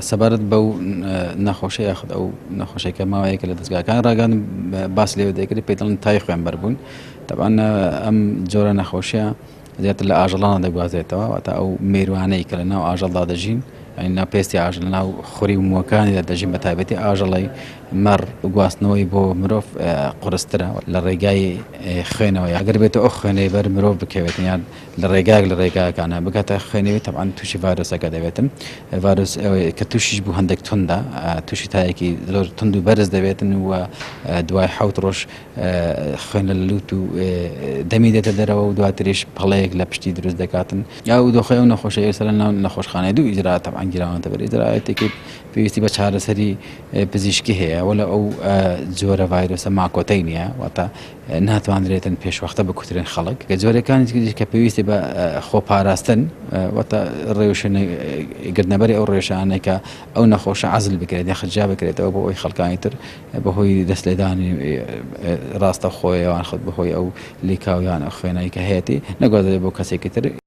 سەبارەت بەو نەخۆشە یاخود ئەو نەخۆشەی کە ماوەیەکە لە دەزگاکان ڕاگەیاندن باس لێوە دەکرێت پێی دەڵێن تای خوێنبەربوون تەبعەن ئەم جۆرە نەخۆشیە زیاتر لە ئاژەڵانە دەگوازرێتەوە واتە ئەو مێروانەی کە لە ناو ئاژەڵدا دەژین یانی ناو پێستی ئاژەڵ لە ناو خوری و مووەکانیدا دەژین بە تایبەتی ئاژەڵی مەڕ گواستنەوەی بۆ مرۆڤ قورسترە لە ڕێگای خوێنەوە ئەگەر بێتەوە ئەو خوێنەی بەر مرۆڤ بکەوێت یان لە ڕێگایەک لە ڕێگاکانە بگاتە خوێنەوەی تەبعەن تووشی ڤایرۆسەکە دەبێتن ڤایرۆس کە تووشیش بوو هەندێک توندە تووشی تایەکی زۆر توند و بەرز دەبێتن و دوای حەوت ڕۆژ خوێن لە لوت و دەمی دێتە دەرەوە و دواتریش پەڵەیەک لە پشتی دروست دەکاتن ئەو دۆخی ئەو نەخۆشە ئێستا لە ناو نەخۆشخانەی دوو ئیجرا تەبعەن گیراونەتە بەر ئیجرائاتێکی پێویستی بە چارەسەری پزیشکی هەیە وەلە ئەو جۆرە ڤایرۆسە ماکۆتەی نییە واتە ناتوانرێتن پێشوەختە بکوترێن خەڵک کە جۆرەکانی تریش کە پێویستی بە خۆپاراستن واتە ڕێوشوێنە گرتنەبەری ئەو ڕێوشانەی کە ئەو نەخۆشە عەزل بکرێت یاخود جیا بکرێتەوە بۆ ئەوەی خەڵکانی تر بەهۆی دەست لێدانی ڕاستەوخۆیەوە یان خود بەهۆی ئەو لیکاو یان ئەو خوێنەی کە هەیەتی نەگوازرێت بۆ کەسێکی تر.